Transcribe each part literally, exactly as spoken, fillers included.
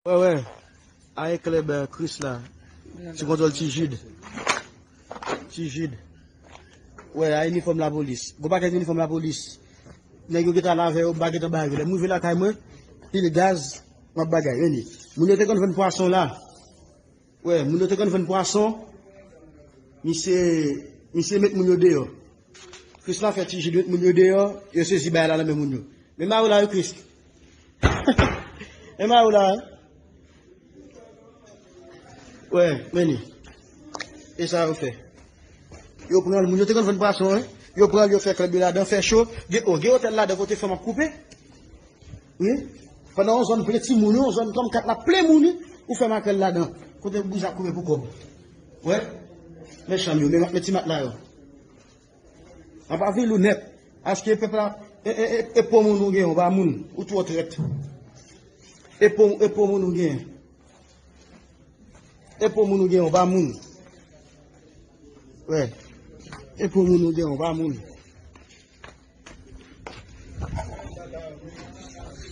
Wè, wè. Aye klèb, eh, Chris la. Sou kontwòl Ti Jid. Ti Jid. Wè, a inifòm lapolis. Gwo pakèt inifòm lapolis. Nèg yo gentan lave yo, m pa gentan bay yo. Lè m rive lakay mwen, pil gaz, m ap bagay. Vini. Moun yo te konn vann pwason la. Wè, moun yo te konn vann pwason. Misye, misye met moun yo deyò. Chris la fè Ti Jid met moun yo deyò, yo sezi bagay la nan men moun yo. Men mari w la wi Chris. Men mari w la wi. Wè, men li. E sa yo fè. Yo pran l, moun yo te konn vann pwason, wi. Yo pran l, yo fè klèb yo ladan, fè cho. Gen, o, gen otèl ladan kote fanm ap koupe. Wi. Pandan yon zòn plen timoun, yon zòn kòm kat la plen moun, wi. Ou fè makrèl ladan. Kote bouzen ap koupe pou kòb. Wè. Men chanm yo, men, men ti matla yo. An pa vil ou nèt. Aske pèp la, e, e, e, e po moun ou gen, ou pa moun. Ou twò trèt. E po, e po moun ou gen. E po moun ou gen, ou pa moun. Wè. E po moun ou gen, ou pa moun.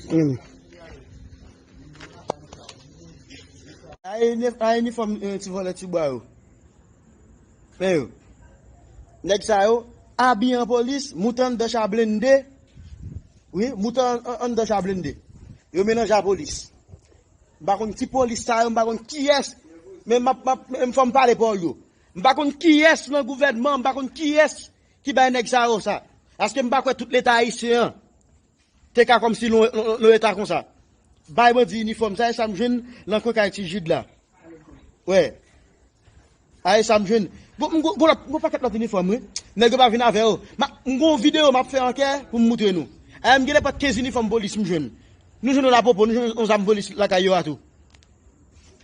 Hmm. A inif-, a inifòm, eh, ti vòlè ti bwa yo. Men yo. Nèg sa yo abiye an polis, moute anndan cha blende. Wi, moute an, an, anndan cha blende. Yo melanje a polis. M pa konn ki polis sa yo, m pa konn kiyès. Men m ap, m ap, men fò m pale pawòl yo. M pa konn kiyès nan gouvènman, m pa konn kiyès ki bay nèg sa yo sa. Paske m pa kwè tout leta ayisyen an te ka kòmsi nan, nan, nan eta konsa. Bay bandi inifòm, sa e sa m jwenn nan kwen kay Ti Jid la. Wè. A e sa m jwenn. Gon, m gon, gon lòt, gon pakèt lòt inifòm, wi. Nèg yo pa vin avè yo. Ma, m gon videyo m ap fè ankè pou m moutre nou. A e m gen nenpòt kenz inifòm polis m jwenn. Nou jwenn yo lapopo, nou jwenn yon zam polis lakay yo a tou.